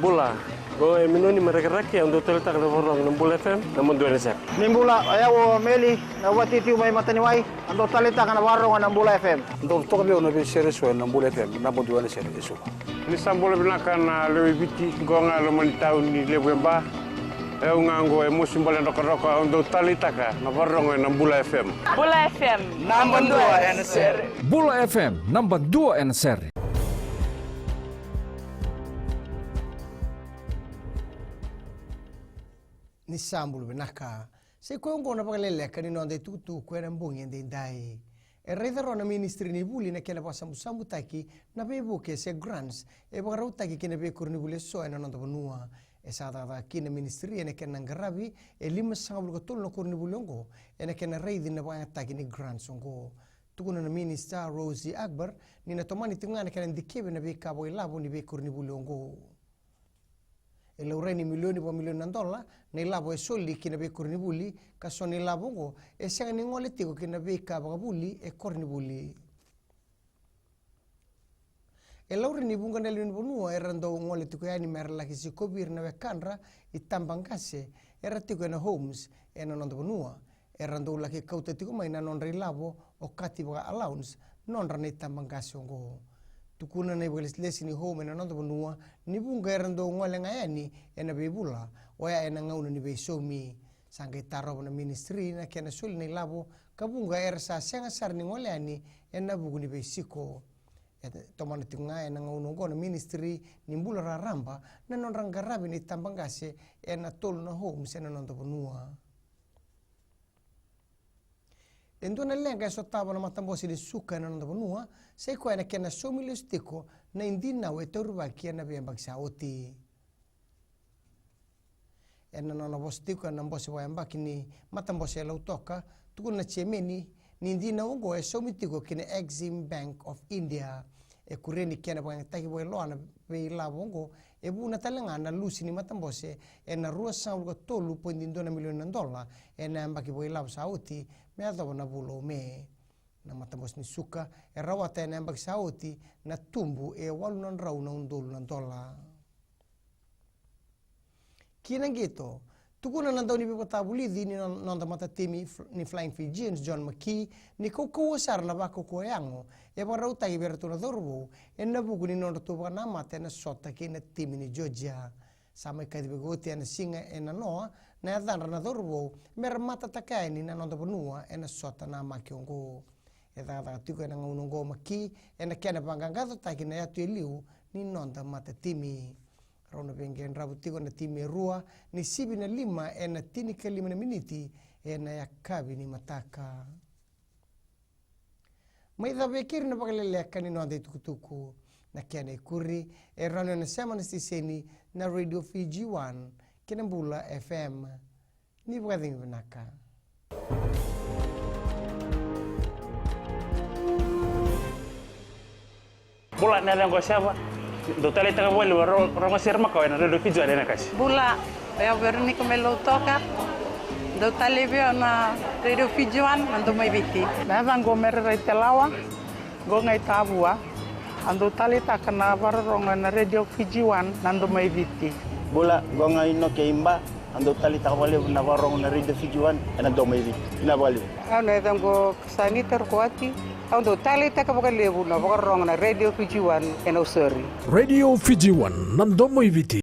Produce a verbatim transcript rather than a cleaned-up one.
Bula, qo e Minoni mai Rakiraki, au dau taleitaka na vakarorogo na Bula F M, naba dua ena sere. Ni bula, o yau o Meli, na vatitimu mai Mataniwai, au dau taleitaka na vakarorogo na Bula F M. Dau toka vei au na veisere eso ena Bula F M, naba dua ena sere eso. Ni sa bula vinaka na lewe i Viti, qo ga e loma ni tauni levu e Ba. E au ga qo e Mosi Bale Drokadroka, au dau taleitaka na vakarorogo ena Bula F M. Bula F M, naba dua ena sere. Bula F M, naba dua ena sere. Ni sa bula vinaka. Sa i koya oqo na vakaleleka ni noda itukutuku ena bogi edaidai. E raica rawa na Ministry ni Vuli na kena vakasabusabutaki na veivuke se grants e vakarautaki ki na veikoronivuli eso ena noda vanua. E sa cakacaka kina na ministry ena kena qaravi e lima sagavulu ka tolu na koronivuli oqo ena kena raici na vakayagataki ni grants oqo. Tukuna na Minister Rosy Akbar ni na tomani tiko ga na kena dikevi na veika vakailavo ni veikoronivuli oqo. E laurai ni milioni vakamilioni na dola na ilavo e soli ki na veikoronivuli, ka so na ilavo oqo e sega ni gole tiko ki na veika vakavuli e koronivuli. E laurai ni vuqa na lewe ni vanua era dau gole tiko yani mera laki sikovi ira na wekadra itabaqase era tiko ena homes ena noda vanua, era dau laki kauta tiko mai na nodra ilavo okati vaka allowance nodra na itabaqase oqo. Tukuna na ivakalesilesi ni home ena noda vanua ni vuqa era dau gole ga yani ena veivula, oya ena gauna ni veisaumi. Sa qai tarova na ministry na kena soli na ilavo ka vuqa era sa sega sara ni gole yani ena vuku ni veisiko. E tomana tiko ga ena gauna oqo na ministry ni bula raraba na nodra qaravi na itabaqase ena tolu na homes ena noda vanua. E dua na leqa e sotava na matabose ni suka ena noda vanua sa i koya na kena saumi lesu tiko na idinau e taurivaki ena veiyabaki sa oti. Ena nona vosa tiko ena bose vakayabaki ni matabose e Lautoka, tukuna na chairman ni idinau oqo e saumi tiko ki na Exim Bank of India. E kuria ni kena vakayagataki vakailoa na veilavo oqo e vuna tale ga na lusi ni matabose ena ruasagavulu ka tolu poidi dua na milioni na dola ena yabaki vakailavo sa oti me yacova na vula o Me. Na matabose ni suka e rawata ena yabaki sa oti na tubu e walu na drau na udolu na dola. Ki na qito, tukuna na dauniveivakatavulici ni no-, noda matatimi fl-, ni Flying Fijians, John McKee, ni kaukauwa sara na vakaukauwa yago e vakarautaki vei iratou na cauravou ena vuku ni nodratou vakanamata ena sota kei na timi ni Georgia. Sa mai kacivaki oti ena siga e nanoa na yacadra na cauravou mera matataka yani na noda vanua ena sota namaki oqo. E cakacaka tiko ena gauna oqo o McKee ena kena vaqaqacotaki na yatu e liu ni noda matatimi. Rau na veiqedravu tiko na timi e rua ni sivi na lima ena tinikalima na miniti ena yakavi ni mataka. Mai cava e keri na vakaleleka ni noda itukutuku. Na kena ikuri e rawa ni o na sema na siteseni na Radio Fiji One kei na Bula F M. Ni vakacegu vinaka. Bula, na yacaqu o Seva. Dau taleitaka vakalevu na ro-, rogo sere makawa ena Radio Fiji One ena kasi. Bula, o yau Veronica mai Lautoka. Dau talei vei au na Radio Fiji One, na Domo i Viti. Na yacaqu o Mere Raitelawa. Qo ga i Tavua. A dau taleitaka na vakarorogo ena Radio Fiji One, na Domo i Viti. Bula, qo ga i Noke i Ba. A dau taleitaka vakalevu na vakarorogo na Radio Fiji One ena Domo i Viti. Vinaka vakalevu. Au na yacaqu o Sanita Rokoati. Au dau taleitaka vakalevu na vakarorogo na Radio Fiji One ena Nausori. Radio Fiji One, na Domo i Viti.